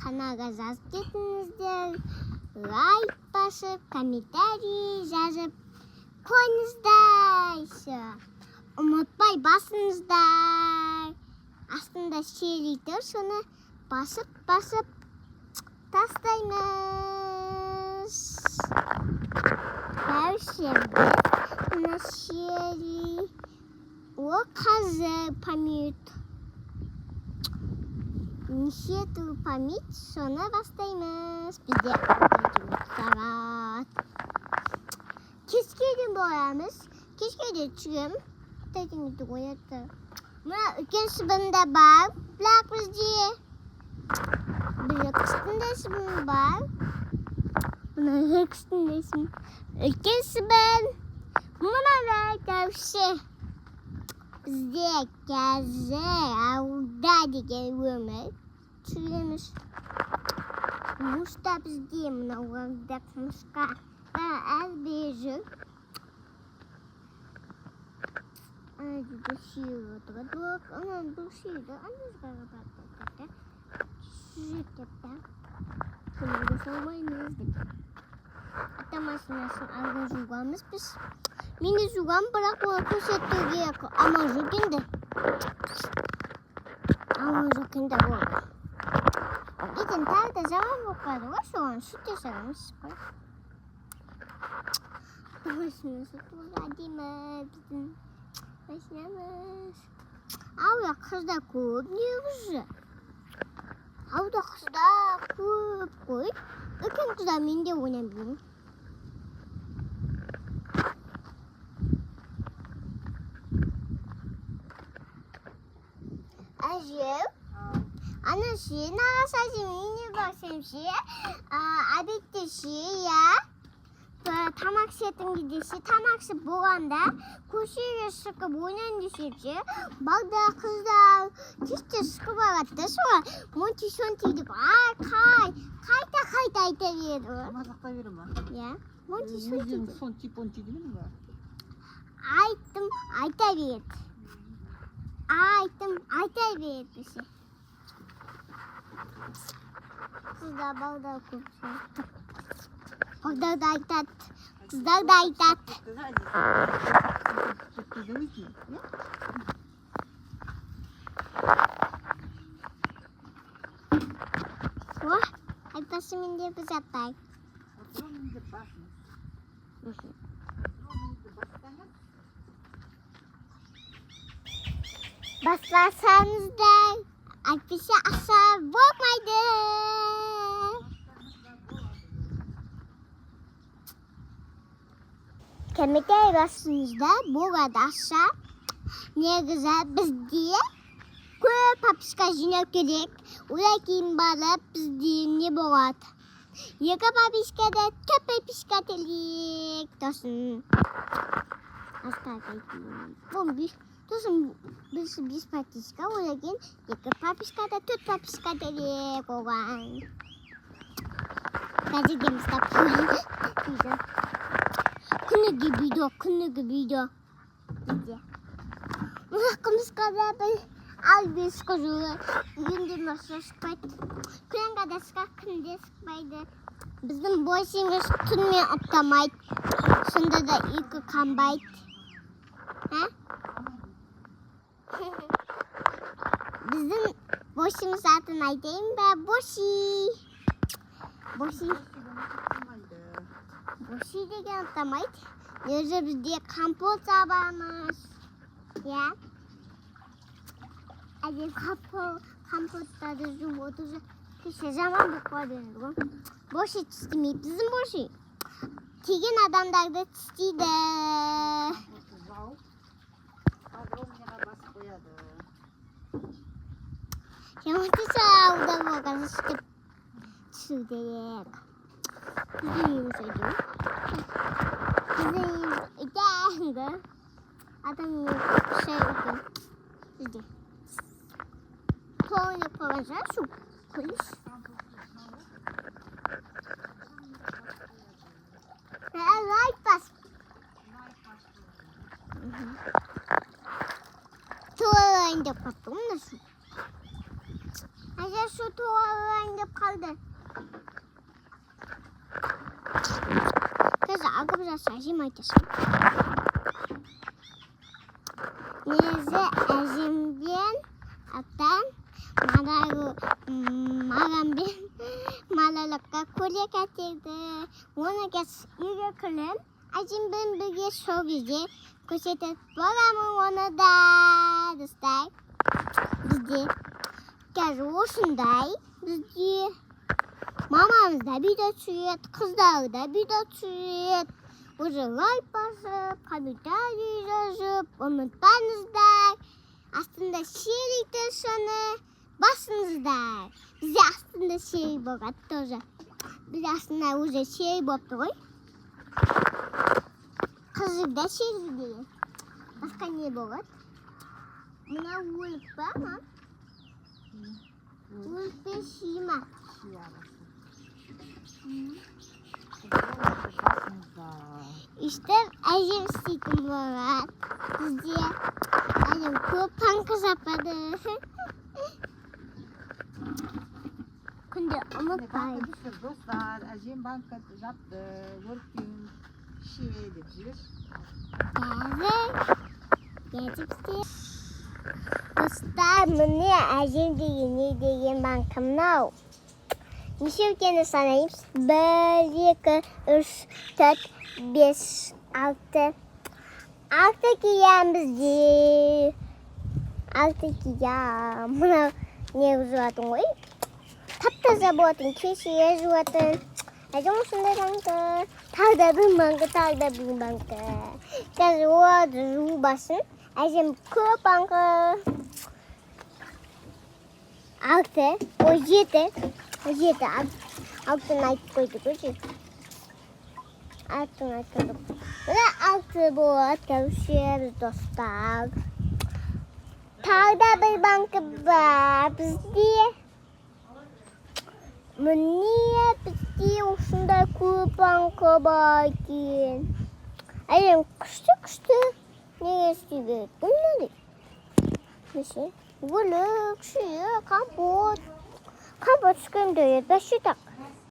Каналға жазып кетіңіздер. Лайк басып, комментарий жазып қойыңыздар. Еще. Ұмытпай басыңыздар. Астында серый тұр, соны басып, басып тастаймыз. Дальше біз мына серый, о, қазір помит. Неше түрлі помит, соны бастаймыз. Бізде сағат. Кешке дейін боламыз. Кешке дейін түсіремін. Тәтеңді оятты. Мына үлкен шыбын да бар. Бірақ бізде. Бізде қыстың да шыбыны бар. Мына қыстың да шыбын. Үлкен шыбын. Мынадай дәуші. Бізде қазір ауылда деген өмір түсіреміз. Мұста бізде мынау ауылда құмырсқа әрбір жүр. Ана жерде сиыр отырады. Ана бұл сиырды ана жаққа барып сүзіп деп та. Көңілге салмаймыз деп. Ата машинасын алға жуғанбыз біз. Мен де жуғам, бірақ оны көрсетуге амал жоқ енді. Амал жоқ енді ол. Ертең тағы да жаман болып қалады ғой, соған сүт те саламыз қой. Ата машинасы тоже әдемі біздің машинамыз. Ауылда қыздар көп негізі. Ауылда қыздар көп қой. Үлкен қыздар мен де ойнап жүрмін. Әже, ана ше, нағашы әжем үйіне барсам ше, обедте ше, иә, тамақ ішетін кезде ше, тамақ ішіп болғанда көшеге шығып ойнайын десем ше, балдар, қыздар тез-тез шығып алады да, соған Монти Сонти деп айқай, қайта қайта айта береді ғой. Мазақтай бере ма? Иә, Монти Сонти Өздерің деп. Сонти понти демедің ба? Айттым, айта береді. Айттым, айта береді десе. Қыздар, балдар көп сияқты. Балдар да айтады, қыздар да айтады. Жеткіздіңіз ме? Иә? О, айтпашы менде бір зат бар. Патроныңызды басыңыз. Патроныңызды бассаңыз, Баспасаңыздар, әйтпесе ақша болмайды. Комментарий басыңыздар, болады ақша. Негізі бізде көп подписка жинау керек. Одан кейін барып бізде не болады? 2 подпискада 4 подписка керек. Тосын. Он бес. Тосын бес подписка, одан кейін 2 подпискада 4 подписка керек оған. Қазірден бастап видео. Күніге видео, күніге видео. Бізде. Мына құмырсқада бір ал бес қызылы үйінде машина шықпайды. Күнге де шықады, күнде шықпайды. Біздің босеңіз түнімен ұйықтамайды. Сонда да ұйқы қанбайды. Ә? Біздің босеңіз атын айтайын ба? Боси. Боси. Боси деген ұйықтамайды. Өзі бізде компот табамыз. Иә. Әдем компоттарды жуып отырса, кеше жаман болып қалады енді ғой. Боси тістемейді біздің Боси. Тиген адамдарды тістейді. Жауып, подробныйға басып қояды. Жаман тісе ауылда болған сөйтіп түсу керек. Біздің үйіміз әдемі. Біздің үйіміз үлкен ғой. Адам үйі үлкен. Бізде. Тоғыз қойған шығар су. Күліш. Лайк бас. Тоғыз деп қойыпты ғой мына су. Әже су тоғалайын деп қалды. Қазір ағып жатса, әжем айтасың. Негізі әжеммен атам мағанмен малалыққа көйлек әкелді. Оны қазір үйге кірем. Әжеммен бірге сол кезде көрсетіп боламын оны да, достар. Бізде қазір осындай, бізде мамамыз да видео түсіреді, қыздары да видео түсіреді. Уже лайк басып, комментарий жазып ұмытпаңыздар. Астында серый тұр, соны басыңыздар. Бізде астында серый болады тоже. Бізде астында уже серый болып тұр ғой. Қызыл да серый деген. Басқа не болады? Мына өлік па, мам? Өлік пен ши ма? Ши арасы. Қызыл деп басыңыздар. Өйстіп әжем істейтін болады. Бізде әжем көп банка жапады. Күнде Міне, ұмытпайды. Банка түсір, достар. Әжем банка жапты. Өрік пен шие деп жіберші. Қазір ертіп істе. Достар, міне, әжем деген не деген банка мынау. Неше екенін санаймыз. Бір, екі, үш, төрт, бес, алты. Алты киям бізде. Алты киям. Мынау не жуатын ғой? Тап-таза болатын, кеше жуатын. Әжем осындай банка. Тағы да бір банка, тағы да бір банка. Қазір оларды жубасын. Әжем көп банка. Алты, ой, жеті. Жеті, алтыны айтып қойдық ғой. Алтыны айтқан жоқ. Мына алты болады, короче, достар. Тағы да бір банка бар бізде. Міне, бізде осындай көп банка бар екен. Әжем күшті күшті неге істей береді мынандай. Неше? Өлік, шие, компот. Компот ішкенде бәші так.